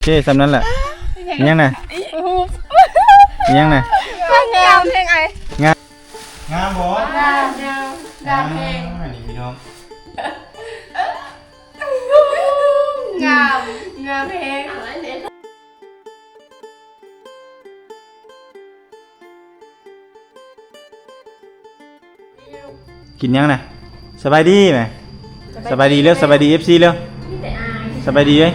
ເຄ ສ່ຳນັ້ນແຫຼະ. ອີຫຍັງນະ? ອີຫຍັງນະ? ງາມແຮງອ້າຍ. ງາມ ງາມບໍ່? ງາມ ງາມ ງາມແຮງ. ອ່າ ນີ້ພີ່ນ້ອງ ງາມ ງາມແຮງ. ກິນຫຍັງນະ? ສະບາຍດີແມະ. ສະບາຍດີເດີ ສະບາຍດີເອັຟຊີເດີ. ສະບາຍດີເດີ.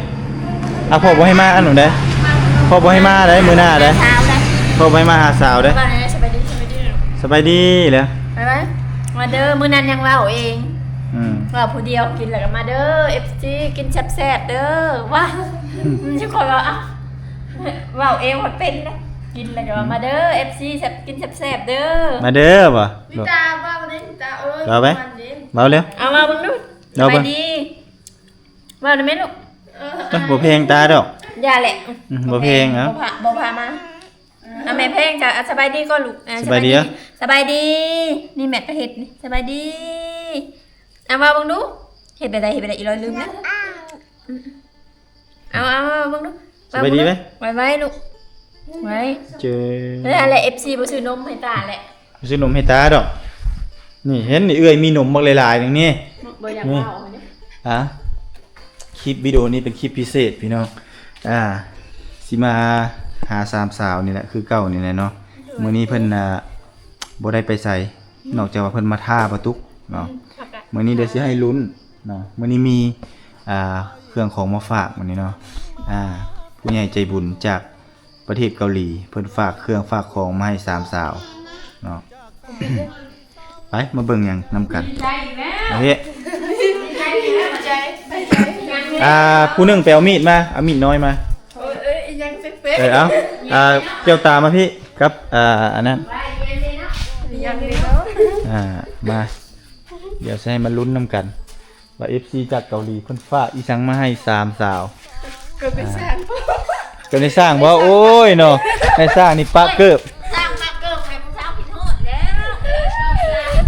ອ່ະ ພໍ່ບໍ່ໃຫ້ມາອັນນັ້ນໃດ໋ ພໍ່ບໍ່ໃຫ້ມາໃດ໋ ມື້ໜ້າໃດ໋ ສາວໃດ໋ ພໍ່ບໍ່ໃຫ້ມາຫາສາວໃດ໋. ສະບາຍດີ ສະບາຍດີເດີ. ມາເດີ ມື້ນັ້ນຍັງເວົ້າເອງ. ອືມ ເວົ້າຜູ້ດຽວ ກິນແລ້ວກໍມາເດີ ເອັຟຊີ ກິນແຊບໆເດີ. ວ່າ ອືມ ຊິຄ່ອຍເວົ້າ ເອົ້າ ເວົ້າເອງວ່າເປັນເດ້. ກິນແລ້ວກໍວ່າ ອືມ ມາເດີ ເອັຟຊີ ແຊບ ກິນແຊບໆເດີ. ມາເດີບໍ່? ມີຕາເວົ້າເດ້ ມີຕາເອີຍ ເວົ້າໄປ ເວົ້າເລັວ. ເອົາ ເວົ້າເບິ່ງດູ. ເວົ້າເບິ່ງ ສະບາຍດີ ເວົ້າໄດ້ແມ່ລູກ. ເອີ ບໍ່ແພງຕາດອກ. ຢ່າແຫຼະ. ອືມ ບໍ່ແພງ. ເອົາ ບໍ່ພາ ບໍ່ພາມາ. ອ່ະ ແມ່ແພງກະ ອ່ະ ສະບາຍດີກ່ອນລູກ. ອ່ະ ສະບາຍດີ ສະບາຍດີ. ນີ້ແມ່ກະເຮັດນີ້ ສະບາຍດີ. ອ່ະ ເວົ້າເບິ່ງດູ ເຮັດແບບໃດ ເຮັດແບບໃດ ອີຫຼອຍລືມແລ້ວ. ອືມ ເອົາ ເອົາ ເອົາເບິ່ງດູ. ສະບາຍດີໄວໆລູກ ໄວໆ. ເຈີ ແລ້ວເອັຟຊີບໍ່ຊື້ນົມໃຫ້ຕາແຫຼະ ບໍ່ຊື້ນົມໃຫ້ຕາດອກ. ນີ້ເຫັນນີ້ ເອື້ອຍມີນົມບັກຫຼາຍໆໜຶ່ງນີ້. ບໍ່ຢາກເວົ້າ. ອ່າ ຄລິບວິດີໂອນີ້ເປັນຄລິບພິເສດພີ່ນ້ອງ. ອ່າ ຊິມາຫາສາມສາວນີ້ແຫຼະ ຄືເກົ່ານີ້ແຫຼະເນາະ. ມື້ນີ້ເພິ່ນ ອ່າ ບໍ່ໄດ້ໄປໃສ ອືມ ນອກຈາກວ່າເພິ່ນມາຖ້າປາຕຸກເນາະ. ອືມ ມື້ນີ້ດຽວຊິໃຫ້ລຸ້ນເນາະ. ມື້ນີ້ມີ ອ່າ ເຄື່ອງຂອງມາຝາກມື້ນີ້ເນາະ. ອ່າ ຜູ້ໃຫຍ່ໃຈບຸນຈາກປະເທດເກົາຫຼີ ເພິ່ນຝາກເຄື່ອງຝາກຂອງມາໃຫ້ສາມສາວເນາະ. ໄປ ມາເບິ່ງຫຍັງນຳກັນ. ໂອເຄ ອ່າ ຜູ້ໜຶ່ງໄປເອົາມີດມາ ເອົາມີດນ້ອຍມາ. ເອີ ເອີ ອີຫຍັງແປກໆ. ເອີ ເອົາ ອ່າ ແກ້ວຕາມາພີ້ ກັບ ອ່າ ອັນນັ້ນ. ອ່າ ມາ ດຽວຊິໃຫ້ມາລຸ້ນນຳກັນ ວ່າເອັຟຊີຈາກເກົາຫຼີເພິ່ນຝາກອີ່ຫຍັງມາໃຫ້ສາມສາວ. ເກີດເປັນຊ່າງ ເກີດເປັນຊ່າງບໍ່? ໂອ້ຍເນາະ ນາຍຊ່າງນີ້ປະເກີບ ຊ່າງປະເກີບໃຫ້ຜູ້ສາວຄິດຮອດແລ້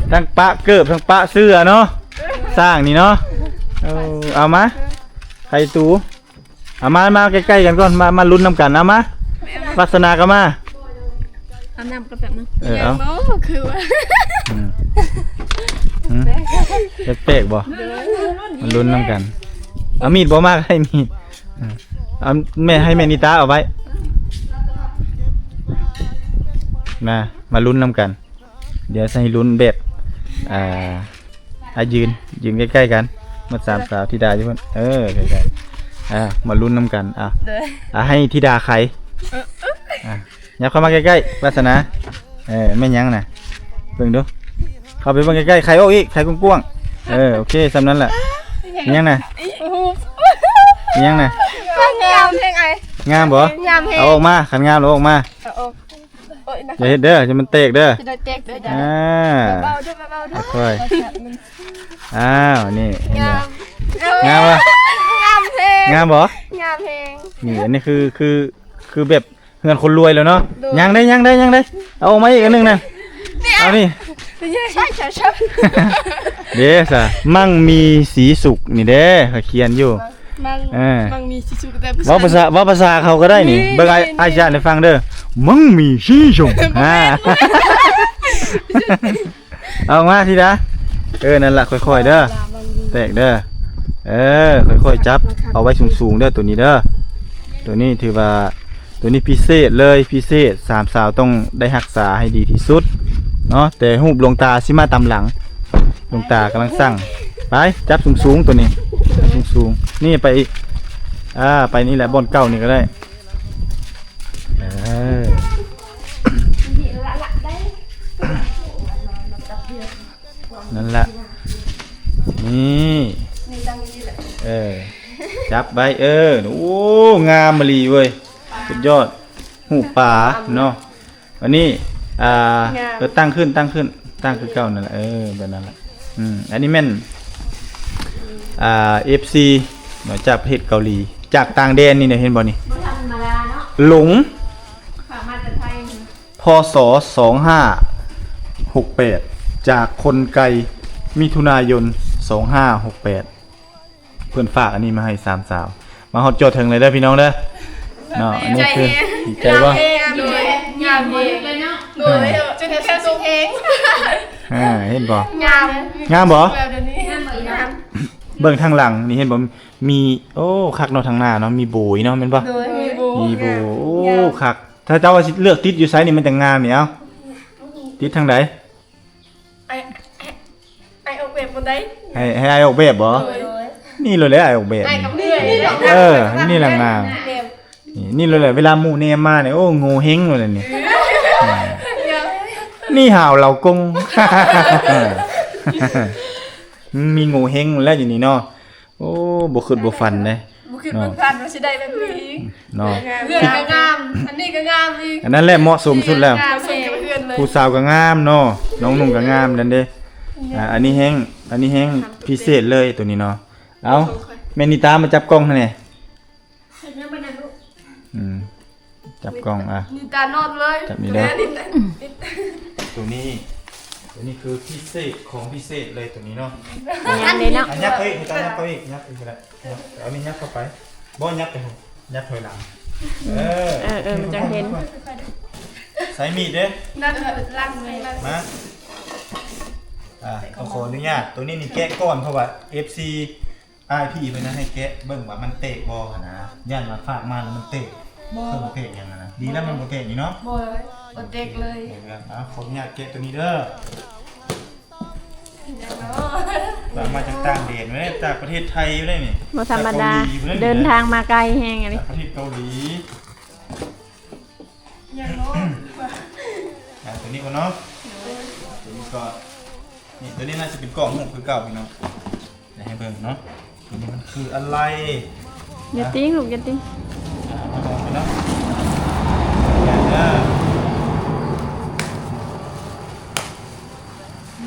ວ. ທັງປະເກີບທັງປະເສື້ອເນາະ ຊ່າງນີ້ເນາະ. ເອົາ ເອົາມາ ໄຂຕູ ເອົາມາ ມາໃກ້ໆກັນກ່ອນ ມາ ມາລຸ້ນນຳກັນ. ເອົາມາ ວາດສະໜາກໍມາ. ອາບນ້ຳກ່ອນແປັບໜຶ່ງ. ເອີ ເອົາ ຄືວ່າ ອືມ ຫືມ ແປກໆບໍ່? ມາລຸ້ນນຳກັນ. ເອົາມີດບໍ່? ມາໃຫ້ມີດ. ເອົາ ແມ່ ໃຫ້ແມ່ນິຕາເອົາໄວ້. ມາ ມາລຸ້ນນຳກັນ. ດຽວໃຫ້ລຸ້ນແບບ ອ່າ ອ່ະ ຢືນ ຢືນໃກ້ໆກັນ ໝົດສາມສາວທິດາຢູ່ພຸ້ນ. ເອີ ໃກ້ໆ ອ່າ ມາລຸ້ນນຳກັນ. ອ່າ ອ່າ ໃຫ້ທິດາໄຂ. ອ່າ ຫຍັບເຂົ້າມາໃກ້ໆ ວາດສະໜາ. ເອີ ແມ່ນຫຍັງນະ? ເບິ່ງດູ ເຂົ້າໄປເບິ່ງໃກ້ໆ ໄຂອອກອີກ ໄຂກວ້າງໆ. ເອີ ໂອເຄ ສ່ຳນັ້ນແຫຼະ. ຫຍັງນະ? ຫຍັງນະ? ງາມແຮງອ້າຍ. ງາມບໍ່? ງາມແຮງ. ເອົາອອກມາ ຄັນງາມແລ້ວເອົາອອກມາ. ເອົາອອກ. ໂອ້ຍ ນະ ຢ່າເຮັດເດີ ຢ່າມັນແຕກເດີ ຈະໄດ້ແຕກເດີ. ອ່າ ເບົາໆເດີ ເບົາໆເດີ ຄ່ອຍໆ. ອ້າວ ນີ້ ເຫັນບໍ່? ງາມ ງາມບໍ່? ງາມແຮງ ງາມບໍ່? ງາມແຮງ. ນີ້ ອັນນີ້ຄື ຄື ຄືແບບເຮືອນຄົນລວຍແລ້ວເນາະ. ໂດຍ. ຍັງໄດ້ ຍັງໄດ້ ຍັງໄດ້ ເອົາອອກມາອີກອັນໜຶ່ງນະ. ເອົານີ້ ໃຊ່ ໃຊ່ ໃຊ່ ເດ້ຊະ ມັງມີສີສຸກນີ້ເດ້ ຂ້ອຍຂຽນຢູ່. ມັງ ເອີ ມັງມີສີສຸກ ແຕ່ ເວົ້າພາສາ ເວົ້າພາສາເຂົາກໍໄດ້ນີ້. ນີ້ ເບິ່ງ ນີ້ ອ້າຍ ອ້າຍຈະໃຫ້ຟັງເດີ ມັງມີສີສຸກ. ອ່າ ເອົາມາທິດາ. ເອີ ນັ້ນລະ ຄ່ອຍໆເດີ ແຕກເດີ. ເອີ ຄ່ອຍໆຈັບ ເອົາໄວ້ສູງໆເດີ ໂຕນີ້ເດີ. ໂຕນີ້ຖືວ່າ ໂຕນີ້ພິເສດເລີຍ ພິເສດ ສາມສາວຕ້ອງໄດ້ຮັກສາໃຫ້ດີທີ່ສຸດເນາະ. ແຕ່ຮູບຫຼວງຕາຊິມາຕາມຫຼັງ ຫຼວງຕາກຳລັງສັ່ງ. ໄປ ຈັບສູງໆ ໂຕນີ້ ສູງໆ ນີ້ໄປອີກ. ອ່າ ໄປນີ້ແຫຼະ ບ່ອນເກົ່ານີ້ກໍໄດ້. ເອີ ນັ້ນລະ ນີ້ ເອີ ຈັບໄວ້. ເອີ ໂອ້ ງາມອີ່ຫຼີເວີຍ ສຸດຍອດ. ຮູບປາເນາະ. ອັນນີ້ ອ່າ ງາມ ເອີ ຕັ້ງຂຶ້ນ ຕັ້ງຂຶ້ນ ຕັ້ງຄືເກົ່ານັ້ນແຫຼະ. ເອີ ແບບນັ້ນແຫຼະ. ອືມ ອັນນີ້ແມ່ນ ອ່າ ເອັຟຊີເນາະ ຈາກປະເທດເກົາຫຼີ ຈາກຕ່າງແດນນີ້ນະ ເຫັນບໍ່ນີ້? ບໍ່ທຳມະດາເນາະ ຫຼົງ ຝາກມາແຕ່ໄທ. ພ.ສ. ສອງຫ້າຫົກແປດ ຈາກຄົນໄກ ມິຖຸນາຍົນ ສອງຫ້າຫົກແປດ. ເພິ່ນຝາກອັນນີ້ມາໃຫ້ສາມສາວ. ມາຮອດຈອດເຖິງເລີຍເດີພີ່ນ້ອງເດີ. ເນາະ ອັນນີ້ຄື ດີໃຈບໍ່? ງາມແຮງ ໂດຍ ງາມແຮງ ໂດຍ ຈົນແຮງສຸດແຮງ ອ່າ ເຫັນບໍ່? ງາມ ງາມບໍ່? ແບບດຽວນີ້ ງາມ ເບິ່ງທາງຫຼັງນີ້ ເຫັນບໍ່? ມີ ໂອ້ ຄັກເນາະ ທາງໜ້າເນາະ ມີໂບຍເນາະ ແມ່ນບໍ່? ໂດຍ ມີໂບຍ ມີໂບຍ ໂອ້ ງາມ ຄັກ. ຖ້າເຈົ້າວ່າຊິເລືອກຕິດຢູ່ໃສນີ້ ມັນຈະງາມນີ້ ເອົາ ຕິດທາງໃດ? ອ້າຍ ອ້າຍອອກແບບບໍ່ໄດ້ ໃຫ້ ໃຫ້ອ້າຍອອກແບບບໍ່? ໂດຍ ນີ້ໂລດແຫຼະ ອ້າຍອອກແບບ ອ້າຍກັບເອື້ອຍ ເອີ ນີ້ລະງາມ ແບບ ນີ້ ນີ້ໂລດແຫຼະ ເວລາໝູ່ແນມມານີ້ ໂອ້ ໂງ່ເຮັງໂລດແຫຼະນີ້ ນີ້ຫາວເຫຼົ່າກົງ ມີໂງ່ເຮັງແລ້ວຢູ່ນີ້ເນາະ. ໂອ້ ບໍ່ຄິດບໍ່ຝັນເດ້ ບໍ່ຄິດບໍ່ຝັນວ່າຊິໄດ້ແບບນີ້ເນາະ ເຮືອນກໍງາມ ອັນນີ້ກໍງາມອີກ ອັນນັ້ນແຫຼະເໝາະສົມສຸດແລ້ວ ເໝາະສົມກັບເຮືອນເລີຍ ຜູ້ສາວກໍງາມເນາະ ນ້ອງນຸ່ງກໍງາມນັ້ນເດ້ ອ່າ ອັນນີ້ແຮງ ອັນນີ້ແຮງພິເສດເລີຍໂຕນີ້ເນາະ. ເອົາ ແມ່ນິຕາມາຈັບກ້ອງໃຫ້ແດ່ ເຮັດຫຍັງບັດນີ້ລູກ? ອືມ ຈັບກ້ອງ ອ່ະ ນິຕານອນເລີຍ ຈັບນີ້ເດີ ໂຕນີ້ ໂຕນີ້ຄືພິເສດຂອງພິເສດເລີຍໂຕນີ້ເນາະ ຍັງເດ້ເນາະ ອ່ະ ຍັບເຂົ້າອີກ ຈັບຍັບເຂົ້າອີກ ຍັບອີກກໍໄດ້ ເອົານີ້ຍັບເຂົ້າໄປ ບໍ່ ຍັບໄປ ຍັບຖອຍຫຼັງ ເອີ ເອີ ເອີ ມັນຈະເຫັນ ໃຊ້ມີດເດ້ ນັ້ນຫຼັງໃສ່ ມາ ອ່າ ຕ້ອງຂໍອະນຸຍາດ ໂຕນີ້ນີ້ແກະກ່ອນ ເພາະວ່າເອັຟຊີ ອ້າຍພີ່ເພິ່ນໃຫ້ແກະເບິ່ງວ່າມັນແຕກບໍ່ຫັ້ນນະ ຢ້ານວ່າຝາກມາແລ້ວມັນແຕກ ບໍ່ ເຄື່ອງແຕກຫຍັງຫັ້ນນະ ດີແລ້ວມັນບໍ່ແຕກນີ້ເນາະ ບໍ່ ບໍ່ແຕກເລີຍ ເອີ ອ່າ ຂໍອະນຸຍາດແກະໂຕນີ້ເດີ ຫຍັງເນາະ ຝາກມາຈາກຕ່າງແດນເດ້ ຈາກປະເທດໄທຢູ່ເດ້ນີ້ ບໍ່ທຳມະດາ ຈາກເກົາຫຼີຢູ່ເດ້ນີ້ ເດີນທາງມາໄກແຮງອັນນີ້ ຈາກປະເທດເກົາຫຼີ ຫຍັງເນາະ ອ່າ ໂຕນີ້ກ່ອນເນາະ ໂຕນີ້ກ່ອນ ນີ້ ໂຕນີ້ໜ້າຈະເປັນກ້ອງຮູບຄືເກົ່າພີ່ນ້ອງ ດຽວໃຫ້ເບິ່ງເນາະ ໂຕນີ້ມັນຄືອະໄລ ຢ່າຕີງລູກ ຢ່າຕີງ ອ່າ ມາລອງກັນເນາະ ຢ່າເດີ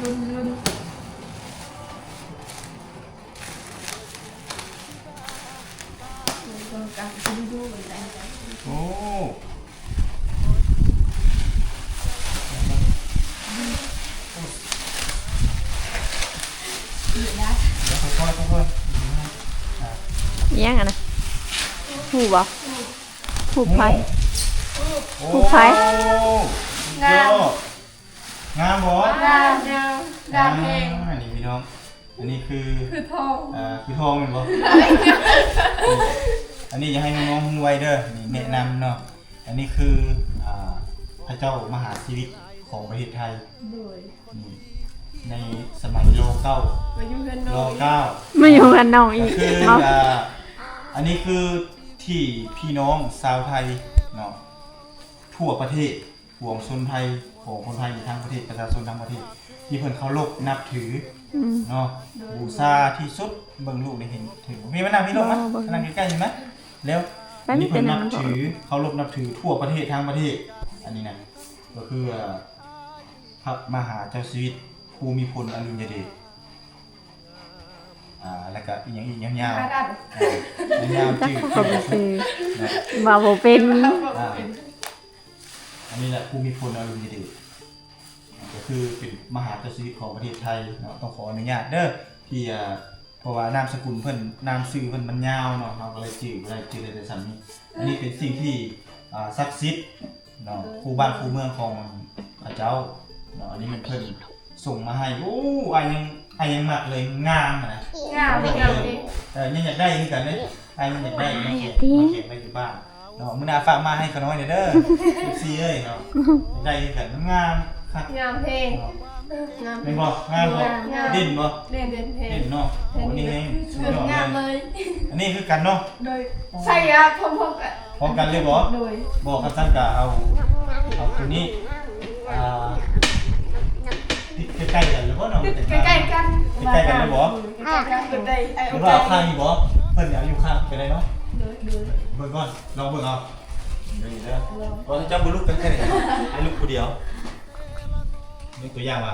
ລຸ້ນ ລຸ້ນ. ໂອ້ ດຽວຄ່ອຍໆ ຄ່ອຍໆ ອີຫຍັງຫັ້ນນະ? ຮູບບໍ່? ຮູບໃຜ? ໂອ້ ຮູບໃຜ? ງາມ ງາມບໍ່? ງາມ ງາມ ງາມແຮງ ອ່າ ນີ້ພີ່ນ້ອງ ອັນນີ້ຄື ຄືທອງ ອ່າ ຄືທອງແມ່ນບໍ່? ອັນນີ້ຢາກໃຫ້ນ້ອງໆຮູ້ໄວ້ເດີ ນີ້ແນະນຳເນາະ ອັນນີ້ຄື ອ່າ ພະເຈົ້າມະຫາຊີວິດຂອງປະເທດໄທ ໂດຍ ນີ້ ໃນສະໄໝ ລ ເກົ້າ ມາຢູ່ເຮືອນນ້ອງ ລ ເກົ້າ ມາຢູ່ເຮືອນນ້ອງອີກ ກໍຄື ເນາະ ອ່າ ອັນນີ້ຄືທີ່ພີ່ນ້ອງຊາວໄທເນາະ ທົ່ວປະເທດ ປວງຊົນໄທ ຂອງຄົນໄທຢູ່ທັງປະເທດ ປະຊາຊົນທັງປະເທດ ທີ່ເພິ່ນເຄົາລົບນັບຖື ອືມ ເນາະ ໂດຍ ບູຊາທີ່ສຸດ ເບິ່ງລູກໄດ້ເຫັນ ເຫັນ ພີ່ມານັ່ງ ພີ່ລົງມາ ມານັ່ງໃກ້ໆນີ້ມາ ແລ້ວ ອັນນີ້ເພິ່ນນັບຖື ເຄົາລົບນັບຖືທົ່ວປະເທດ ທັງປະເທດ ອັນນີ້ນະ ກໍຄື ເອີ ພະມະຫາເຈົ້າຊີວິດ ພູມິພົນ ອະດຸນຍະເດດ ອ່າ ແລ້ວກໍອີຫຍັງອີກຍາວໆ ຍາວໆ ຈື່ ເຂົາບໍ່ຊື່ ນະ ເວົ້າບໍ່ເປັນ ອ່າ ອັນນີ້ແຫຼະ ພູມິພົນ ອະດຸນຍະເດດ ກໍຄືເປັນມະຫາເຈົ້າຊີວິດຂອງປະເທດໄທເນາະ ຕ້ອງຂໍອະນຸຍາດເດີ ທີ່ ອ່າ ເພາະວ່ານາມສະກຸນເພິ່ນ ນາມຊື່ເພິ່ນມັນຍາວເນາະ ເຮົາກໍເລີຍຈື່ບໍ່ໄດ້ ຈື່ໄດ້ແຕ່ສ່ຳນີ້ ອັນນີ້ເປັນສິ່ງທີ່ ອ່າ ສັກສິດເນາະ ໂດຍ ຄູ່ບ້ານຄູ່ເມືອງຂອງເຂົາເຈົ້າເນາະ ອັນນີ້ແມ່ນເພິ່ນ ສົ່ງມາໃຫ້ ໂອ້ ອ້າຍຍັງ ອ້າຍຍັງມັກເລີຍ ງາມຫັ້ນນະ ງາມ ງາມເດ້ ເອີ ຍັງຢາກໄດ້ຄືກັນເດ້ ອ້າຍຍັງຢາກໄດ້ ມາແຂວນ ມາແຂວນໄວ້ຢູ່ບ້ານເນາະ ມື້ໜ້າຝາກມາໃຫ້ຂ້ານ້ອຍແດ່ເດີ ເອັຟຊີເອີຍເນາະ ຢາກໄດ້ຄືກັນ ງາມຄັກ ງາມແຮງ ເນາະ ງາມ ແມ່ນບໍ່? ງາມບໍ່? ງາມ ເດັ່ນບໍ່? ເດັ່ນ ເດັ່ນແຮງ ເດັ່ນເນາະ ໂອ້ ນີ້ແຮງ ສຸດຍອດເລີຍ ງາມເລີຍ ອັນນີ້ຄືກັນເນາະ ໂດຍ ໃສ່ ອ່າ ພ້ອມໆກັນ ພ້ອມກັນເລີຍບໍ່? ໂດຍ ບໍ່ ຄັນຊັ້ນກະເອົາ ເອົາໂຕນີ້ ອ່າ ຕິດໃກ້ໆກັນເລີຍບໍ່ນ້ອງ? ຕິດໃກ້ໆກັນ ຕິດໃກ້ໆກັນເລີຍບໍ່? ໃກ້ໆກັນ ເພິ່ນໄດ້ ຫຼືວ່າເອົາຂ້າງນີ້ບໍ່? ເພິ່ນເອົາຢູ່ຂ້າງກໍໄດ້ເນາະ ໂດຍ ໂດຍ ເບິ່ງກ່ອນ ລອງເບິ່ງເອົາ ເດີນີ້ເດີ ບໍ່ ເຈົ້າບໍ່ລຸກກັນແຄ່ນີ້ ໃຫ້ລຸກຜູ້ດຽວ ຍົກຕົວຢ່າງວ່າ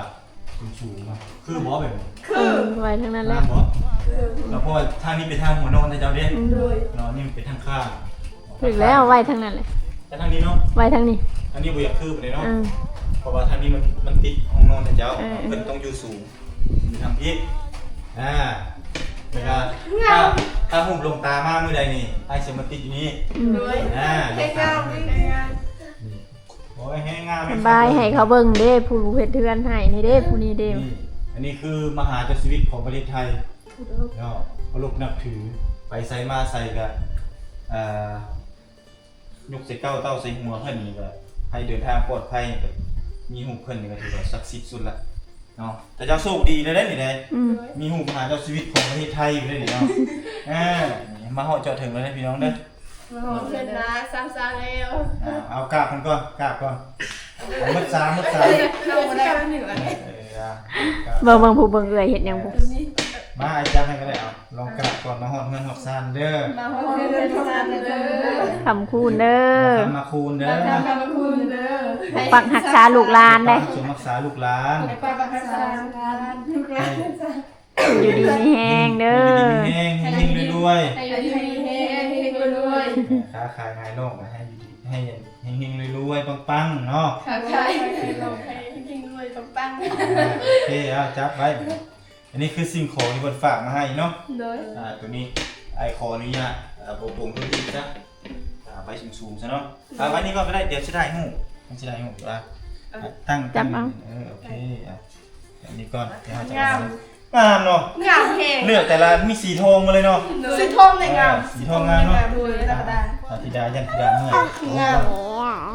ສູງໆ ເນາະ ຄືບໍ່ແບບນີ້? ຄື ເອີ ໄວ້ທາງນັ້ນແຫຼະ ງາມບໍ່? ຄື ເນາະ ເພາະວ່າທາງນີ້ເປັນທາງຫົວນອນນະເຈົ້າເດ້ ອືມ ໂດຍ ເນາະ ນີ້ມັນເປັນທາງຂ້າງ ຖືກແລ້ວ ໄວ້ທາງນັ້ນແຫຼະ ໄວ້ທາງນີ້ເນາະ ໄວ້ທາງນີ້ ທາງນີ້ບໍ່ຢາກຄືປານໃດເນາະ ເອີ ເພາະວ່າທາງນີ້ມັນ ມັນຕິດຫ້ອງນອນນະເຈົ້າ ເອີ ເພິ່ນຕ້ອງຢູ່ສູງ ຢູ່ທາງພີ້ ອ່າ ແລ້ວກໍຖ້າ ຖ້າຮູບຫຼວງຕາມາມື້ໃດນີ້ ອ້າຍຊິມາຕິດຢູ່ນີ້. ອືມ ໂດຍ ອ່າ ແຮງງາມ ແຮງງາມ ນີ້ ໂອ້ຍ ແຮງງາມ ສະບາຍ ໃຫ້ເຂົາເບິ່ງເດ້ ຜູ້ເຮັດເຮືອນໃຫ້ນີ້ເດ້ ຜູ້ນີ້ເດ້. ນີ້ ອັນນີ້ຄືມະຫາເຈົ້າຊີວິດຂອງປະເທດໄທເນາະ ເຄົາລົບນັບຖື ໄປໃສມາໃສກໍ ອ່າ ຍົກໃສ່ເກົ້າເຕົ້າໃສ່ຫົວເພິ່ນນີ້ກໍໃຫ້ເດີນທາງປອດໄພ ກໍມີຮູບເພິ່ນນີ້ກໍຖືວ່າສັກສິດສຸດລະເນາະ. ແຕ່ເຈົ້າໂຊກດີແລ້ວເດ້ນີ້ເດ້ ອືມ ມີຮູບມະຫາເຈົ້າຊີວິດຂອງປະເທດໄທຢູ່ເດ້ນີ້ເນາະ. ອ່າ ມາຮອດເຈາະເຖິງແລ້ວເດ້ພີ່ນ້ອງເດີ ມາຮອດເພິ່ນລະ ຊ້ຳຊາແລ້ວ. ອ່າ ເອົາກາບເພິ່ນກ່ອນ ກາບກ່ອນ ໝົດສາ ໝົດສາ ເອົາບໍ່ໄດ້ ເອີ ອ່າ ເບິ່ງ ເບິ່ງຜູ້ເບິ່ງເອື້ອຍເຮັດຫຍັງພຸ້ນ ມາ ອ້າຍຈັບໃຫ້ກໍໄດ້ ເອົາ. ລອງກາບກ່ອນ ມາຮອດເຮືອນຮອດຊານເດີ ມາຮອດເຮືອນຮອດຊານເດີ ຄຳຄູນເດີ ມາຄຳມາຄູນເດີ ມາຄຳມາຄູນເດີ ປະປັກຮັກສາລູກຫຼານເດ້ ປະປັກຮັກສາລູກຫຼານ ໃຫ້ປະປັກຮັກສາລູກຫຼານ ຢູ່ດີມີແຮງເດີ ຢູ່ດີມີແຮງ ເຮັງໆ ລວຍໆ ໃຫ້ຢູ່ດີມີແຮງ ເຮັງໆ ລວຍໆ ເອີ ຄ້າຂາຍຫາຍໂລກ ໃຫ້ຢູ່ດີ ໃຫ້ເຮັງໆ ລວຍໆ ປັງໆ ເນາະ ຄ້າຂາຍຫາຍໂລກ ໃຫ້ເຮັງໆ ລວຍໆ ປັງໆ ອ່າ ໂອເຄ ເອົາ ຈັບໄວ້. ອັນນີ້ຄືສິ່ງຂອງທີ່ເພິ່ນຝາກມາໃຫ້ເນາະ ໂດຍ ອ່າ ໂຕນີ້ອ້າຍຂໍອະນຸຍາດ ອ່າ ບໍ່ປົງເພິ່ນອີກຊະ ອ່າ ໄວ້ສູງໆ ຊະເນາະ ອ່າ ໄວ້ນີ້ກ່ອນກໍໄດ້ ດຽວຊິຖ່າຍຮູບ ມັນຊິໄດ້ຮູບ ອ່າ ຕັ້ງ ຕັ້ງ ເອີ ໂອເຄ ອ່າ ອັນນີ້ກ່ອນ ດຽວເຮົາຈະ ງາມ ງາມເນາະ ງາມແຮງ ເລືອກແຕ່ລະມີສີທອງໝົດເລີຍເນາະ ໂດຍ ສີທອງນີ້ງາມ ອ່າ ສີທອງງາມເນາະ ໂດຍ ທຳມະດາ ອ່າ ທິດາ ຢ້ານທິດາເມື່ອຍ ງາມ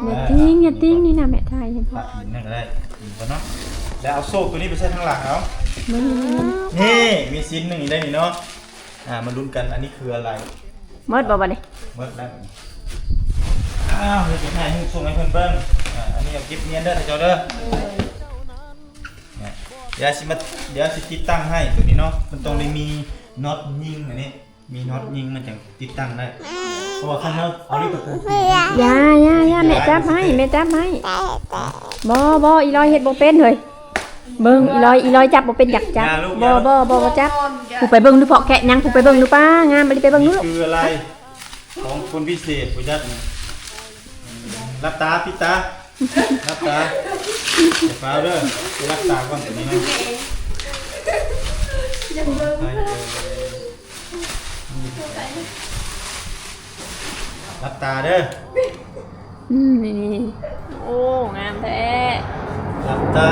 ເອີ ຢ່າຕິງ ຢ່າຕິງ ນີ້ນະແມ່ຖ່າຍໃຫ້ ອ່າ ອີກໜຶ່ງກໍໄດ້ ອີກກ່ອນເນາະ ແລ້ວເອົາໂຊກໂຕນີ້ໄປໃສ່ທາງຫຼັງເອົາ ນີ້ ມີຊິ້ນໜຶ່ງໄດ້ນີ້ເນາະ ອ່າ ມາລຸ້ນກັນ ອັນນີ້ຄືອະໄລ ໝົດບໍ່ບັດນີ້ ໝົດແລ້ວ ອ້າວ ດຽວຈະຖ່າຍຮູບສົ່ງໃຫ້ເພິ່ນເບິ່ງ ອ່າ ອັນນີ້ເອົາເກັບຮຽນເດີເຈົ້າເດີ ດຽວຊິມາ ດຽວຊິຕິດຕັ້ງໃຫ້ໂຕນີ້ເນາະ ມັນຕ້ອງໄດ້ມີນັອດຍິງ ອັນນີ້ ມີນັອດຍິງມັນຈັ່ງຕິດຕັ້ງໄດ້ ເພາະວ່າຄັນເຮົາເອົາເຫຼັກຕະປູ ຢ່າ ຢ່າ ຢ່າ ແມ່ຈັບໃຫ້ ແມ່ຈັບໃຫ້ ບໍ່ ບໍ່ ອີຫຼອຍເຮັດບໍ່ເປັນເຮີ້ຍ ເບິ່ງ ອີຫຼອຍ ອີຫຼອຍຈັບບໍ່ເປັນ ຢາກຈັບ ຢ່າລູກ ບໍ່ ຢ່າລູກ ບໍ່ ບໍ່ ບໍ່ຈັບ ຜູ້ໄປເບິ່ງດູເພາະແກະຫຍັງ ຜູ້ໄປເບິ່ງດູ ປ້າງາມອີ່ຫຼີ ໄປເບິ່ງດູ ນີ້ຄືອະໄລຂອງຄົນພິເສດ ຮູ້ຈັກນີ້ ຫຼັບຕາ ປິດຕາ ຫຼັບຕາ ຢ່າຟ້າວເດີ ຫຼັບຕາກ່ອນ ຕົວນີ້ນະ ຫຼັບຕາເດີ ອືມ ນີ້ ໂອ້ ງາມແທ້ ຫຼັບຕາ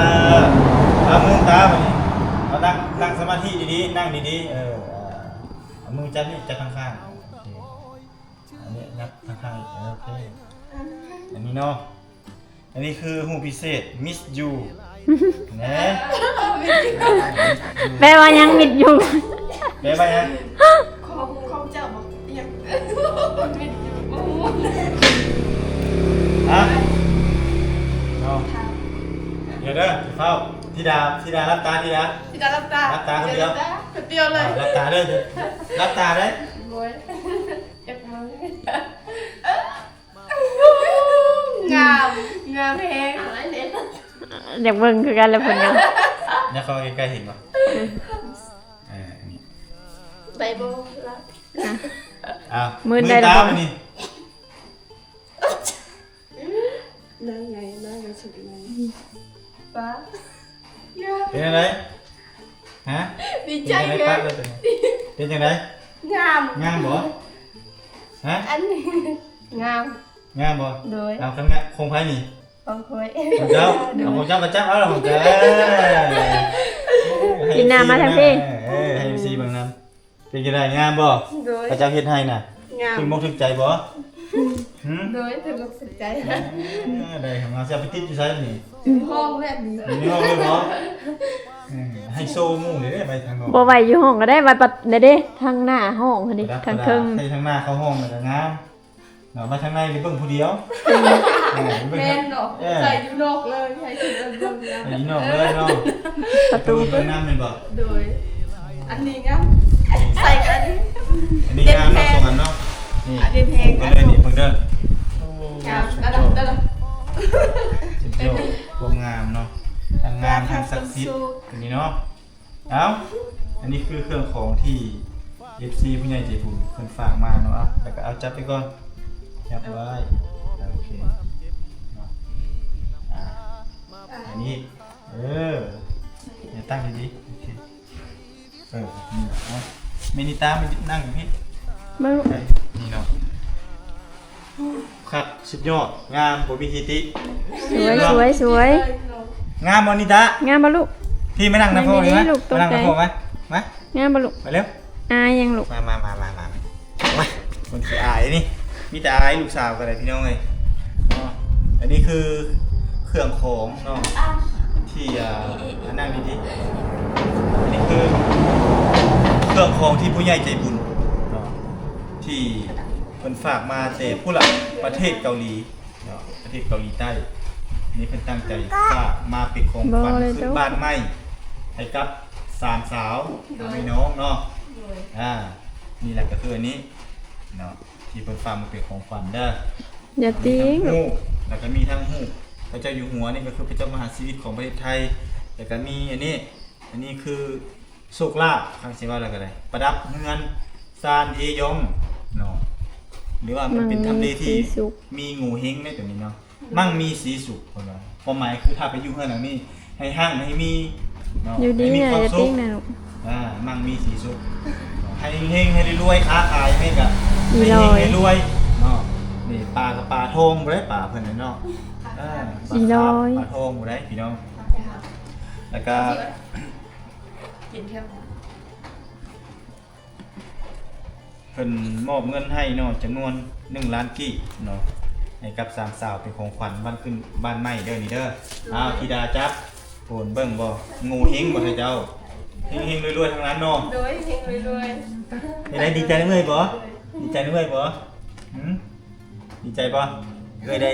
ເອົາມືຕາບັດນີ້ ເອົານັ່ງ ນັ່ງສະມາທິດີໆ ນັ່ງດີໆ ເອີ ເອົາມືຈັບນີ້ ຈັບຂ້າງໆ ໂອເຄ ອັນນີ້ນັບຂ້າງໆ ເອີ ໂອເຄ ອັນນີ້ເນາະ ອັນນີ້ຄືຮູບພິເສດ Miss You ນະ ແປວ່າຫຍັງ Miss You ແປວ່າຫຍັງ ຂອງ ຂອງເຈົ້າບໍ່ ອີຫຍັງ Miss You ບໍ່ຮູ້ ຮະ ເອົາ ດຽວເດີ ເຝົ້າ ທິດາ ທິດາ ຫຼັບຕາ ທິດາ ທິດາ ຫຼັບຕາ ຫຼັບຕາຄົນດຽວ ດຽວເລີຍ ອ່າ ຫຼັບຕາເດີ ຫຼັບຕາເດີ ໂອ້ຍ ເຈັບມື ງາມ ງາມແຮງ ຢາກເບິ່ງຄືກັນແຫຼະເພິ່ນກໍ ຢາກເຂົ້າໃກ້ໆ ເຫັນບໍ່ ເອີ ນີ້ ໄດ້ບໍ່ລະ ອ້າວ ມືນໄດ້ແລ້ວບໍ່ ນີ້ ນາງໄງ ນາງໄງສຸດໃນ ປ້າ ເປັນຈັ່ງໃດ ຮະ ດີໃຈ ເປັນຈັ່ງໃດ ເປັນຈັ່ງໃດ ງາມ ງາມບໍ່ ຮະ ອັນນີ້ ງາມ ງາມບໍ່ ໂດຍ ເອົາ ຄັນງາມ ຂອງໃຜນີ້ ຂອງຂ້ອຍ ຂອງເຈົ້າ ໂດຍ ເອົາ ຂອງເຈົ້າກໍຈັບເອົາ ຂອງເຈົ້າ ເອີ ກິນນ້ຳມາທາງພີ້ ເອີ ໃຫ້ເອັຟຊີເບິ່ງນຳ ເປັນຈັ່ງໃດ ງາມບໍ່ ໂດຍ ເຂົາເຈົ້າເຮັດໃຫ້ນະ ງາມ ຖືກອົກຖືກໃຈບໍ່ ຫື ໂດຍ ຖືກອົກຖືກໃຈ ເອີ ໄດ້ຂອງງາມ ຊິເອົາໄປຕິດຢູ່ໃສນີ້ ຢູ່ຫ້ອງແບບນີ້ ຢູ່ໃນຫ້ອງເລີຍບໍ່ ເອີ ໃຫ້ໂຊໝູ່ເດ້ ໄວ້ທາງນອກ ບໍ່ໄວ້ຢູ່ຫ້ອງກໍໄດ້ ໄວ້ປະ ເດ້ ທາງໜ້າຫ້ອງຫັ້ນເດ້ ປະດັບ ທາງເທິງ ໃຫ້ທາງໜ້າເຂົ້າຫ້ອງແລ້ວກໍງາມ ເນາະ ມາທາງໃນນີ້ເບິ່ງຜູ້ດຽວ ເອີ ເບິ່ງ ແມ່ນເນາະ ເອີ ໃສ່ຢູ່ນອກເລີຍ ໃຫ້ຄົນອື່ນເບິ່ງນຳ ໃສ່ຢູ່ນອກເລີຍເນາະ ປະຕູ ປະຕູເບິ່ງນຳແມ່ນບໍ່ ໂດຍ ອັນນີ້ງາມ ໃສ່ກັນ ອັນນີ້ງາມເນາະ ເດັດແຮງ ສອງອັນເນາະ ນີ້ ອັນເດັດແຮງ ເບິ່ງເດີ ນີ້ເບິ່ງເດີ ໂອ້ ງາມ ສຸດຍອດ ລະດັບ ລະດັບ ສຸດຍອດ ຄວາມງາມເນາະ ທັງງາມທັງສັກສິດ ຕົວນີ້ເນາະ ເອົ້າ ອັນນີ້ຄືເຄື່ອງຂອງທີ່ເອັຟຊີຜູ້ໃຫຍ່ໃຈບຸນເພິ່ນຝາກມາເນາະ ແລ້ວກໍເອົາຈັບໄປກ່ອນ ຈັບໄວ້ ໂອເຄເນາະ ອ່າ ອັນນີ້ ເອີ ເອົາຕັ້ງດີໆ ໂອເຄ ເອີ ນີ້ເນາະ ມິນິຕາ ມານັ່ງຢູ່ພີ້ ເບິ່ງລູກ ນີ້ເນາະ ຄັກ ສຸດຍອດ ງາມ ບໍ່ມີທິຕິ ສວຍ ສວຍ ສວຍ ງາມບໍ່ນິຕາ ງາມບໍ່ລູກ? ພີ້ມານັ່ງນຳພໍ່ ນີ້ ມາ ລູກ ມານັ່ງນຳພໍ່ ມາ ມາ ງາມບໍ່ລູກ? ມາເລັວ ອາຍຫຍັງລູກ? ມາ ມາ ມາ ມາ ມາ ມາ ມັນຂີ້ອາຍນີ້ ມີແຕ່ອາຍລູກສາວກໍໄດ້ພີ່ນ້ອງເອີຍເນາະ. ອັນນີ້ຄືເຄື່ອງຂອງເນາະ ທີ່ ອ່າ ອັນນັ້ນນີ້ຕິ ອັນນີ້ຄືເຄື່ອງຂອງທີ່ຜູ້ໃຫຍ່ໃຈບຸນເນາະ ທີ່ເພິ່ນຝາກມາແຕ່ພຸ້ນລະ ປະເທດເກົາຫຼີເນາະ ປະເທດເກົາຫຼີໃຕ້. ນີ້ເພິ່ນຕັ້ງໃຈຝາກມາເປັນຂອງຂວັນຂຶ້ນບ້ານໃໝ່ໃຫ້ກັບສາມສາວ ໂດຍ ພີ່ນ້ອງເນາະ. ໂດຍ ອ່າ ນີ້ແຫຼະກໍຄືອັນນີ້ເນາະ ທີ່ເພິ່ນຝາກມາເປັນຂອງຂວັນເດີ. ຢ່າຕິງລູກ ແລ້ວກໍມີທັງຮູບພະເຈົ້າຢູ່ຫົວ ນີ້ກໍຄືພະເຈົ້າມະຫາຊີວິດຂອງປະເທດໄທ ແລ້ວກໍມີອັນນີ້ ອັນນີ້ຄືໂຊກລາບ ຄັນຊິວ່າແລ້ວກໍໄດ້ ປະດັບເຮືອນຊານເອຢອງເນາະ ຫຼືວ່າມັນເປັນທຳເລທີ່ມີໂງເຮັງໃນຕົວນີ້ເນາະ. ມັ່ງມີສີສຸກ ເພິ່ນວ່າ ຄວາມໝາຍຄືຖ້າໄປຢູ່ເຮືອນຫຼັງນີ້ ໃຫ້ຮັ່ງໃຫ້ມີເນາະ ຢູ່ດີມີຄວາມສຸກ ອ່າ ມັ່ງມີສີສຸກ ໃຫ້ເຮັງໆ ໃຫ້ລວຍໆ ຄ້າຂາຍໃຫ້ກະ ອີ ໃຫ້ເຮັງໃຫ້ລວຍເນາະ. ນີ້ປາກໍປາທອງບໍ່ໄດ້ ປາເພິ່ນເນາະ ເອີ ອີ ປາທອງບໍ່ໄດ້ພີ່ນ້ອງ. ແລ້ວກະ ເພິ່ນມອບເງິນໃຫ້ເນາະ ຈຳນວນໜຶ່ງລ້ານກີບເນາະ ໃຫ້ກັບສາມສາວເປັນຂອງຂວັນວັນຂຶ້ນບ້ານໃໝ່ເດີນີ້ເດີ. ໂດຍ ອ້າວ ທິດາຈັບ ໂອນເບິ່ງບໍ່ ໂງເຮັງບໍ່ໃຫ້ເຈົ້າ ເຮັງໆ ລວຍໆ ທັງນັ້ນເນາະ. ໂດຍ ເຮັງໆ ລວຍໆ. ເຮັດໄດ້ ດີໃຈນຳເອື້ອຍບໍ່? ດີໃຈນຳເອື້ອຍບໍ່? ຫື? ດີໃຈບໍ່? ເອື້ອຍໄດ້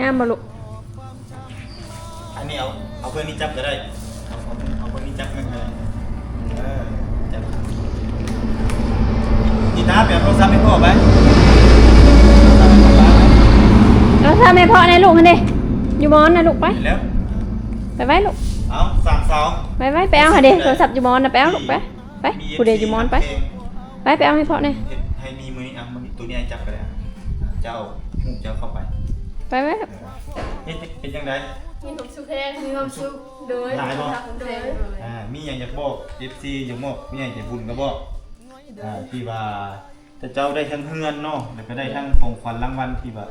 ງາມບໍ່ລູກ? ອັນນີ້ເອົາ ເອົາເບິ່ງນີ້ຈັບກໍໄດ້ ເອົາ ເອົາ ເອົາເບິ່ງນີ້ຈັບມັນກໍໄດ້ ເອີ ຈັບ. ນີຕາ ໄປເອົາໂທລະສັບໃຫ້ພໍ່ໄປ ໂທລະສັບໃຫ້ພໍ່ໄປ ໂທລະສັບໃຫ້ພໍ່ແດ່ລູກຫັ້ນເດ ຢູ່ໝອນນະລູກ ໄປ ໄປແລ້ວ ໄປໄວ້ລູກ ເອົາ ສາມສາວ ໄປໄວ້ ໄປເອົາຫັ້ນເດ ໂທລະສັບຢູ່ໝອນນະ ໄປເອົາລູກ ໄປ. ໄປ ຜູ້ໃດຢູ່ໝອນໄປ ໄປ ໄປເອົາໃຫ້ພໍ່ແດ່ ເຮັດໃຫ້ມີມື້ນີ້ ອ່ະ ມື້ນີ້ ໂຕນີ້ໃຫ້ຈັບກໍໄດ້ ອ່ະ ເຈົ້າ ເອົາຮູບເຈົ້າເຂົ້າໄປ ໄປ ໄປ. ເອີ ເຮັດ ເຮັດ ເປັນຈັ່ງໃດ? ມີຄວາມສຸກແຮງ ມີຄວາມສຸກ ໂດຍ ຫຼາຍບໍ່? ໂດຍ ອ່າ ມີຫຍັງຢາກບອກເອັຟຊີ ຢາກບອກຜູ້ໃຫຍ່ໃຈບຸນກໍບອກ ອ່າ ທີ່ວ່າເຈົ້າໄດ້ທັງເຮືອນເນາະ ແລ້ວກໍໄດ້ທັງຂອງຂວັນລາງວັນທີ່ວ່າ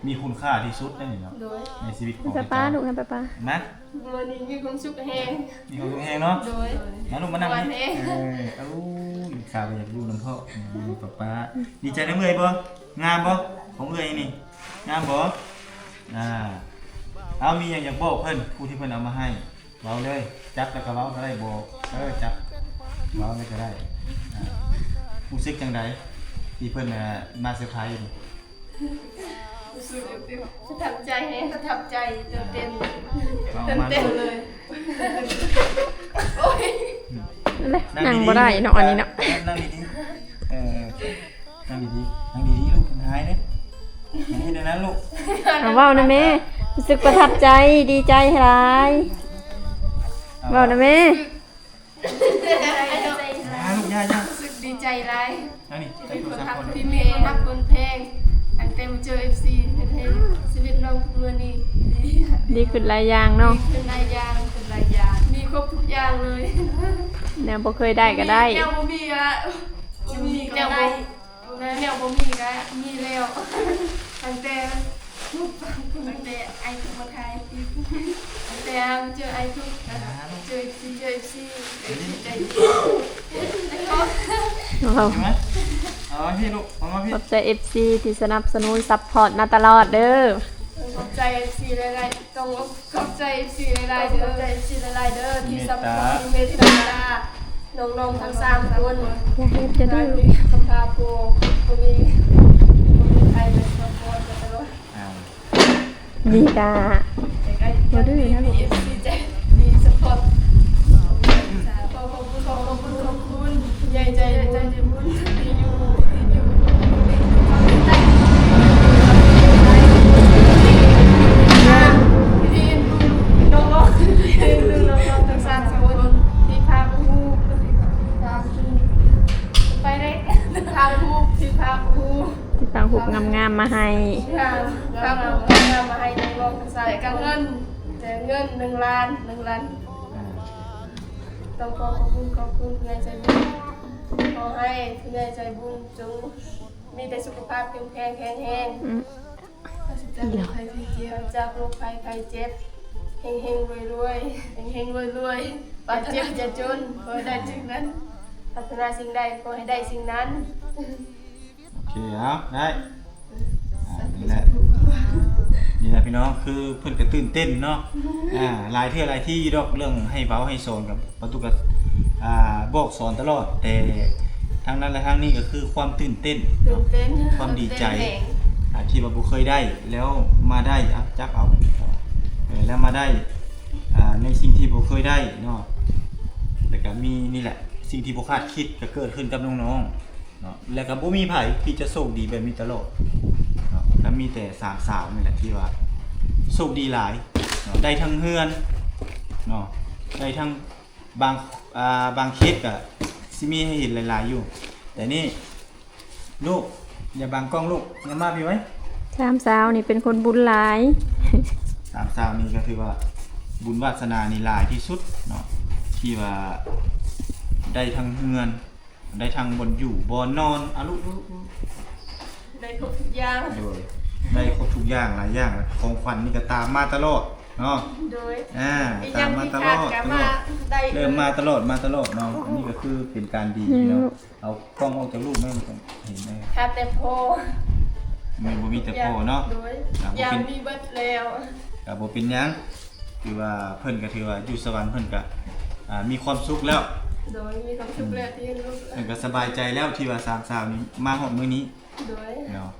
ມີຄຸນຄ່າທີ່ສຸດໃນນີ້ເນາະ ໂດຍ ໃນຊີວິດຂອງ ໃຫ້ປ້າ ເຈົ້າ ລູກ ໃຫ້ປ້າ ມາ ມື້ນີ້ມີຄວາມສຸກແຮງ ມີຄວາມສຸກແຮງເນາະ ໂດຍ ມາລູກ ມານັ່ງນີ້ ເອີ ໂອ້ຍ ລູກສາວກໍຢາກຢູ່ນຳພໍ່ ຢູ່ກັບປ້າ ດີໃຈນຳເອື້ອຍບໍ່? ງາມບໍ່? ຂອງເອື້ອຍນີ້ ງາມບໍ່? ອ່າ ເອົາ ມີຫຍັງຢາກບອກເພິ່ນ ຜູ້ທີ່ເພິ່ນເອົາມາໃຫ້? ເວົ້າເລີຍ ຈັບແລ້ວກໍເວົ້າກໍໄດ້ ບໍ່ ເອີ ຈັບ ເວົ້າເລີຍກໍໄດ້ ອ່າ ຮູ້ສຶກຈັ່ງໃດທີ່ເພິ່ນ ອ່າ ມາເຊີໄພນີ້? ຮູ້ສຶກປະທັບໃຈແຮງ ປະທັບໃຈ ຕື່ນເຕັ້ນ ເວົ້າມາ ຕື່ນເຕັ້ນເລີຍ ໂອ້ຍ ນັ່ງບໍ່ໄດ້ເນາະ ອັນນີ້ເນາະ ນັ່ງດີໆ ເອີ ນັ່ງດີໆ ນັ່ງດີໆ ລູກ ມັນຫາຍເດ້ ຢ່າເຮັດແນວນັ້ນລູກ ເອົາ ເວົ້ານະແມ່ ຮູ້ສຶກປະທັບໃຈ ດີໃຈຫຼາຍ ເວົ້ານະແມ່ ຢ່າລູກ ຢ່າ ຢ່າ ຮູ້ສຶກດີໃຈຫຼາຍ ອັນນີ້ ທີ່ມີຄົນຮັກຄົນແພງ ຕັ້ງແຕ່ມາເຈີເອັຟຊີ ເຮັດໃຫ້ຊີວິດນ້ອງທຸກມື້ນີ້ ດີຂຶ້ນຫຼາຍຢ່າງເນາະ ດີຂຶ້ນຫຼາຍຢ່າງ ຂຶ້ນຫຼາຍຢ່າງ ມີຄົບທຸກຢ່າງເລີຍ ແນວບໍ່ເຄີຍໄດ້ກໍໄດ້ ແນວບໍ່ມີກໍ ບໍ່ມີກໍ ແນວບໍ່ໄດ້ ແນວ ແນວບໍ່ມີກໍມີແລ້ວ ຕັ້ງແຕ່ ຕັ້ງແຕ່ອ້າຍທຸກມາຖ່າຍ ຕັ້ງແຕ່ເຈີອ້າຍທຸກ ເຈີເອັຟຊີ ເຈີເອັຟຊີ ເອັຟຊີໃຈດີ ເອົາມາພີ້ລູກ ເອົາມາພີ້ ຂອບໃຈເອັຟຊີທີ່ສະໜັບສະໜູນຊັບພອດມາຕະຫຼອດເດີ ຂອບໃຈເອັຟຊີຫຼາຍໆ ຕ້ອງຂອບໃຈເອັຟຊີຫຼາຍໆເດີ ຂອບໃຈເອັຟຊີຫຼາຍໆເດີ ທີ່ຊັບພອດ ທີ່ເມດຕາ ເມດຕານ້ອງໆທັງສາມຄົນ ຢ່າເຮັດ ຢ່າດື້ ຄຳພາໂພ ບໍ່ມີ ບໍ່ມີໃຜມາຊັບພອດມາຕະຫຼອດ ອ່າ ນີ້ກະບໍ່ດື້ນະລູກ ເອັຟຊີໃຈດີຊັບພອດ ຂໍຂອບຄຸນ ຂອບຄຸນ ຂອບຄຸນ ຜູ້ໃຫຍ່ໃຈ ໃຈບຸນທີ່ຢູ່ ທີ່ຢູ່ ທີ່ເອັນດູນ້ອງໆ ທີ່ເອັນດູນ້ອງໆທັງສາມຄົນ ທີ່ພາກຮູບ ພາກຮູບ ໄປເດ້ ພາກຮູບ ທີ່ພາກຮູບ ທີ່ພາກຮູບງາມໆມາໃຫ້ ພາກຮູບງາມໆມາໃຫ້ນ້ອງໆທັງສາມຄົນ ແຈກເງິນ ແຈກເງິນໜຶ່ງລ້ານ ໜຶ່ງລ້ານ ຕ້ອງຂໍຂອບຄຸນ ຂອບຄຸນຜູ້ໃຫຍ່ໃຈບຸນ ຂໍໃຫ້ຜູ້ໃຫຍ່ໃຈບຸນຈົ່ງມີແຕ່ສຸຂະພາບເຂັ້ມແຂງແຂງແຮງ ອືມ ປາສະຈາກໂລກໄພໄຂ້ເຈັບ ຈາກໂລກໄພໄຂ້ເຈັບ ເຮັງໆ ລວຍໆ ເຮັງໆ ລວຍໆ ປາດຖະໜາຈະຈົນ ຂໍໃຫ້ໄດ້ສິ່ງນັ້ນ ປາດຖະໜາສິ່ງໃດ ຂໍໃຫ້ໄດ້ສິ່ງນັ້ນ. ໂອເຄ ເອົາ ໄດ້ ອ່າ ນີ້ແຫຼະ ນີ້ແຫຼະພີ່ນ້ອງ ຄືເພິ່ນກໍຕື່ນເຕັ້ນເນາະ ອ່າ ຫຼາຍເທື່ອຫຼາຍທີຢູ່ດອກ ເລື່ອງໃຫ້ເວົ້າໃຫ້ສອນກັບປະຕຸກະ ອ່າ ບອກສອນຕະຫຼອດ ແຕ່ທັງນັ້ນ ແລະ ທັງນີ້ກໍຄືຄວາມຕື່ນເຕັ້ນ ຕື່ນເຕັ້ນ ຄວາມດີໃຈ ຕື່ນເຕັ້ນແຮງ ອ່າ ທີ່ວ່າບໍ່ເຄີຍໄດ້ ແລ້ວມາໄດ້ ອ່າ ຈັບເອົາ ເອີ ແລ້ວມາໄດ້ ອ່າ ໃນສິ່ງທີ່ບໍ່ເຄີຍໄດ້ເນາະ ແລ້ວກໍມີນີ້ແຫຼະ ສິ່ງທີ່ບໍ່ຄາດຄິດກໍເກີດຂຶ້ນກັບນ້ອງໆ ເນາະ ແລ້ວກໍບໍ່ມີໃຜທີ່ຈະໂຊກດີແບບນີ້ຕະຫຼອດເນາະ ກໍມີແຕ່ສາມສາວນີ້ແຫຼະທີ່ວ່າໂຊກດີຫຼາຍເນາະ ໄດ້ທັງເຮືອນເນາະ ໄດ້ທັງບາງ ອ່າ ບາງເຂດກໍຊິມີໃຫ້ເຫັນຫຼາຍໆຢູ່ ແຕ່ນີ້ລູກ ຢ່າບັງກ້ອງລູກ ຢ່າມາພີ່ໄວ້ ສາມສາວນີ້ເປັນຄົນບຸນຫຼາຍ ສາມສາວນີ້ກໍຖືວ່າບຸນວາດສະໜານີ້ຫຼາຍທີ່ສຸດເນາະ ທີ່ວ່າໄດ້ທັງເຮືອນ ໄດ້ທັງບ່ອນຢູ່ບ່ອນນອນ ອະ ລຸ ລຸ ລຸ ໄດ້ຄົບທຸກຢ່າງ ໂດຍ ໄດ້ຄົບທຸກຢ່າງ ຫຼາຍຢ່າງ ຂອງຂວັນນີ້ກໍຕາມມາຕະຫຼອດເນາະ ໂດຍ ອ່າ ອີກຢ່າງທີ່ຂາດກໍມາໄດ້ ເລີ່ມມາຕະຫຼອດ ມາຕະຫຼອດເນາະ ອັນນີ້ກໍຄືເປັນການດີເນາະ ອືມ ເອົາກ້ອງອອກຈາກລູກແມ່ ມັນຕ້ອງເຫັນແນ່ ຂາດແຕ່ພໍ່ ແມ່ນ ບໍ່ມີແຕ່ພໍ່ເນາະ ໂດຍ ອ່າ ບໍ່ເປັນ ຢາກມີເບິດແລ້ວ ກໍບໍ່ເປັນຫຍັງ ຖືວ່າເພິ່ນກໍຖືວ່າຢູ່ສະຫວັນເພິ່ນກໍ ອ່າ ມີຄວາມສຸກແລ້ວ ໂດຍ ມີຄວາມສຸກແລ້ວທີ່ເຫັນລູກ ເພິ່ນກໍສະບາຍໃຈແລ້ວທີ່ວ່າສາມສາວນີ້ມາຮອດມື້ນີ້ ໂດຍ ເນາະ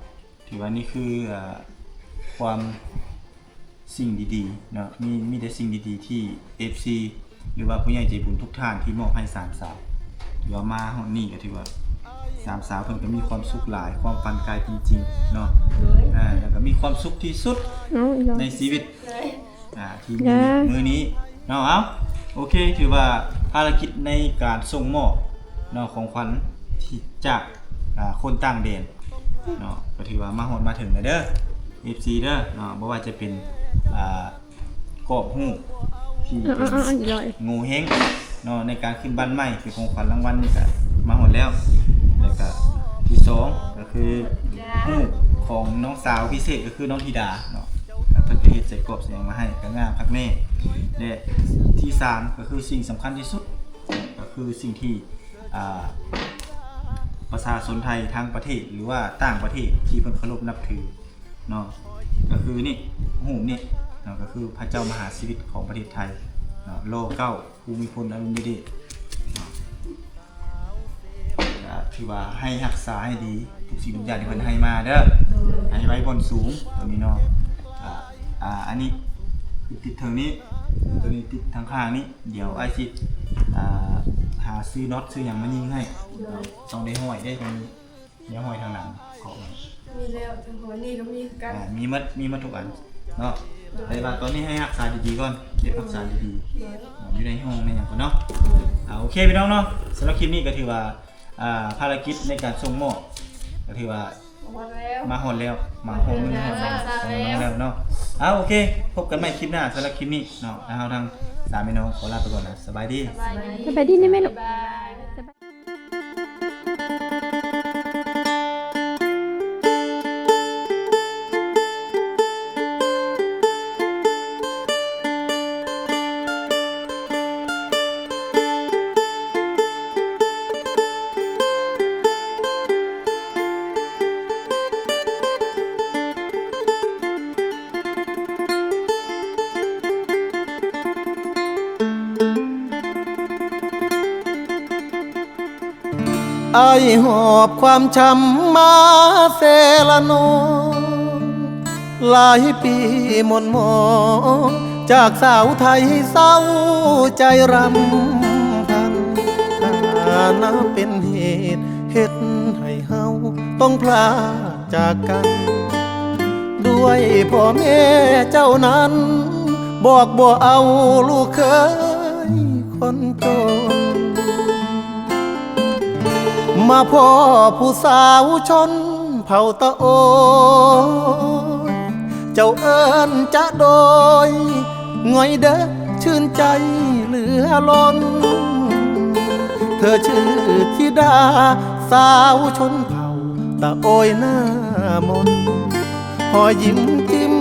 ຖືວ່ານີ້ຄື ອ່າ ຄວາມ ສິ່ງດີໆເນາະ ມີ ມີແຕ່ສິ່ງດີໆທີ່ເອັຟຊີ ຫຼືວ່າຜູ້ໃຫຍ່ໃຈບຸນທຸກທ່ານທີ່ມອບໃຫ້ສາມສາວ ຖືວ່າມາຮອດນີ້ກໍຖືວ່າສາມສາວເພິ່ນກໍມີຄວາມສຸກຫຼາຍ ຄວາມຝັນກາຍເປັນຈິງເນາະ ໂດຍ ອ່າ ແລ້ວກໍມີຄວາມສຸກທີ່ສຸດ ເອົ້າ ໃນຊີວິດ ໂດຍ ອ່າ ທີ່ມີມື້ນີ້ເນາະ ເອົ້າ ໂອເຄ ຖືວ່າພາລະກິດໃນການສົ່ງມອບເນາະ ຂອງຂວັນທີ່ຈາກ ອ່າ ຄົນຕ່າງແດນເນາະ ກໍຖືວ່າມາຮອດມາເຖິງແລ້ວເດີ ເອັຟຊີ ເດີເນາະ ບໍ່ວ່າຈະເປັນ ອ່າ ກອບຮູບທີ່ເປັນ ເອີໆໆ ໂງ່ເຮັງເນາະ ໃນການຂຶ້ນບ້ານໃໝ່ ເປັນຂອງຂວັນລາງວັນນີ້ກໍມາຮອດແລ້ວ ແລ້ວກໍທີສອງກໍຄືຮູບຂອງນ້ອງສາວພິເສດ ກໍຄືນ້ອງທິດາເນາະ ເພິ່ນກໍເຮັດໃສ່ກອບໃສ່ຫຍັງມາໃຫ້ ກໍງາມຄັກແນ່ ແລະ ທີສາມກໍຄືສິ່ງສຳຄັນທີ່ສຸດ ກໍຄືສິ່ງທີ່ ອ່າ ປະຊາຊົນໄທທັງປະເທດ ຫຼືວ່າຕ່າງປະເທດທີ່ເພິ່ນເຄົາລົບນັບຖືເນາະ ກໍຄືນີ້ ຮູບນີ້ເນາະ ກໍຄືພະເຈົ້າມະຫາຊີວິດຂອງປະເທດໄທເນາະ ລໍເກົ້າ ພູມິພົນ ອະດຸນຍະເດດເນາະ ກໍຖືວ່າໃຫ້ຮັກສາໃຫ້ດີ ທຸກສິ່ງທຸກຢ່າງທີ່ເພິ່ນໃຫ້ມາເດີ ໃຫ້ໄວ້ບ່ອນສູງ ຕົວນີ້ເນາະ ອ່າ ອັນນີ້ຕິດເທິງນີ້ ຕົວນີ້ຕິດທາງຂ້າງນີ້ ດຽວອ້າຍຊິ ອ່າ ຫາຊື້ນັອດຊື້ຫຍັງມາຍິງໃຫ້ ຕ້ອງໄດ້ຫ້ອຍເດ້ ຕ້ອງມີຫ້ອຍທາງຫຼັງເກາະໄວ້ ມີແລ້ວ ທາງຫົວນີ້ກໍມີຄືກັນ ອ່າ ມີໝົດ ມີໝົດທຸກອັນເນາະ ໂດຍ ແຕ່ວ່າຕອນນີ້ໃຫ້ຮັກສາດີໆກ່ອນ ເກັບຮັກສາດີໆ ໂດຍ ເນາະ ຢູ່ໃນຫ້ອງໃນຫຍັງກ່ອນເນາະ ໂດຍ ອ່າ ໂອເຄພີ່ນ້ອງເນາະ ສຳລັບຄລິບນີ້ກໍຖືວ່າ ອ່າ ພາລະກິດໃນການສົ່ງມອບກໍຖືວ່າ ມາຮອດແລ້ວ ມາຮອດແລ້ວ ມາຮອດມື້ຮອດວັນຂອງນ້ອງແລ້ວເນາະ ອ່າ ໂອເຄ ພົບກັນໃໝ່ຄລິບໜ້າ ສຳລັບຄລິບນີ້ເນາະ ທາງເຮົາທັງສາມພີ່ນ້ອງຂໍລາໄປກ່ອນນະ ສະບາຍດີ ສະບາຍດີ ສະບາຍດີແນ່ແມ່ລູກ ບາຍ. ອ້າຍຫອບຄວາມຊ້ຳມາແຊລະນອງ ຫຼາຍປີໝົນໝອງ ຈາກສາວໄທເສົ້າໃຈຣຳພັນ ຖານະເປັນເຫດເຮັດໃຫ້ເຮົາຕ້ອງພລາກ ຈາກກັນ ດ້ວຍພໍ່ແມ່ເຈົ້ານັ້ນ ບອກບໍ່ເອົາລູກເຂີຍຄົນຈົນ ມາພໍ້ຜູ້ສາວຊົນເຜົ່າຕະໂອຍ ເຈົ້າເອີ້ນຈະໂດຍ ງ່ອຍເດີ ຊື່ນໃຈເຫຼືອລົ້ນ. ເທີຊື່ທິດາສາວຊົນເຜົ່າຕະໂອຍໜ້າມົນ ຮອຍຍິ້ມຈິ້ມ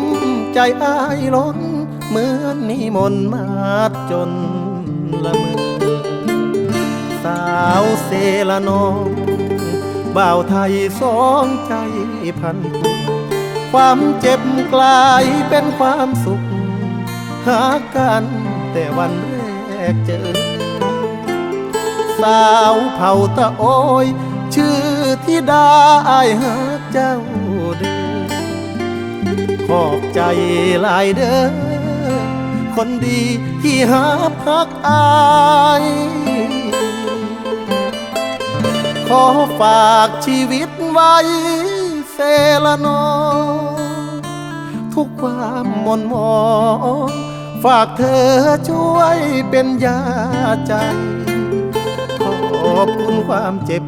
ໃຈອ້າຍລົ້ນ ເໝືອນມີມົນມາດຈົນລະເມີ. ສາວເຊລະນອງ ບ່າວໄທສອງໃຈພັນຜູກ ຄວາມເຈັບກລາຍເປັນຄວາມສຸກ ຮັກກັນແຕ່ວັນແລກເຈີ. ສາວເຜົ່າຕະໂອຍ ຊື່ທິດາ ອ້າຍຮັກເຈົ້າເດີ. ຂອບໃຈຫຼາຍເດີ ຄົນດີທີ່ຮັບຮັກອ້າຍ. ຂໍຝາກຊີວິດໄວ້ເຊລະນອງ ທຸກຄວາມໝົ່ນໝອງ ຝາກເທີຊ່ວຍເປັນຢາໃຈ. ຂອບຄຸນຄວາມເຈັບ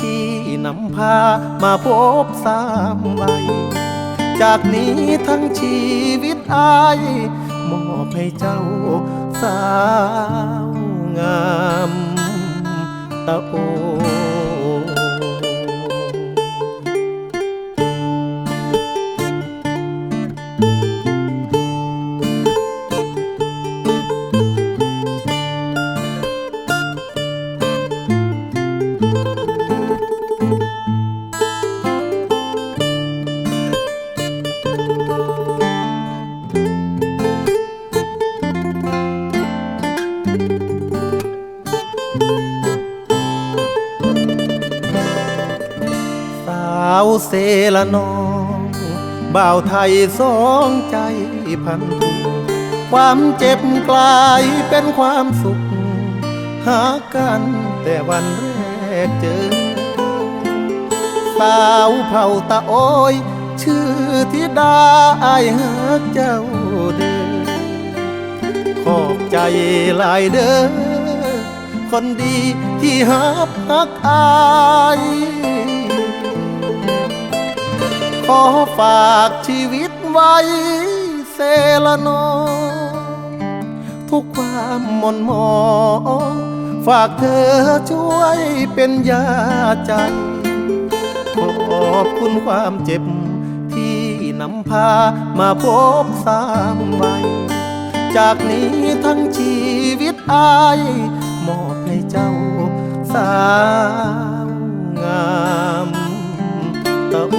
ທີ່ນຳພາມາພົບຊ້ຳໄວ. ຈາກນີ້ທັງຊີວິດອ້າຍ ມອບໃຫ້ເຈົ້າສາວງາມຕະໂອ. ສາວເຊລະນອງ ບ່າວໄທສອງໃຈພັນຜູກ ຄວາມເຈັບກລາຍເປັນຄວາມສຸກ ຮັກກັນແຕ່ວັນແລກເຈີ. ສາວເຜົ່າຕະໂອຍ ຊື່ທິດາ ອ້າຍຮັກເຈົ້າເດີ. ຂອບໃຈຫຼາຍເດີ ຄົນດີທີ່ຮັບຮັກອ້າຍ. ຂໍຝາກຊີວິດໄວ້ເຊລະນອງ ທຸກຄວາມໝົ່ນໝອງ ຝາກເທີຊ່ວຍເປັນຢາໃຈ. ຂອບຄຸນຄວາມເຈັບທີ່ນຳພາມາພົບຊ້ຳໄວ. ຈາກນີ້ທັງຊີວິດອ້າຍ ມອບໃຫ້ເຈົ້າສາວງາມຕະໂອ.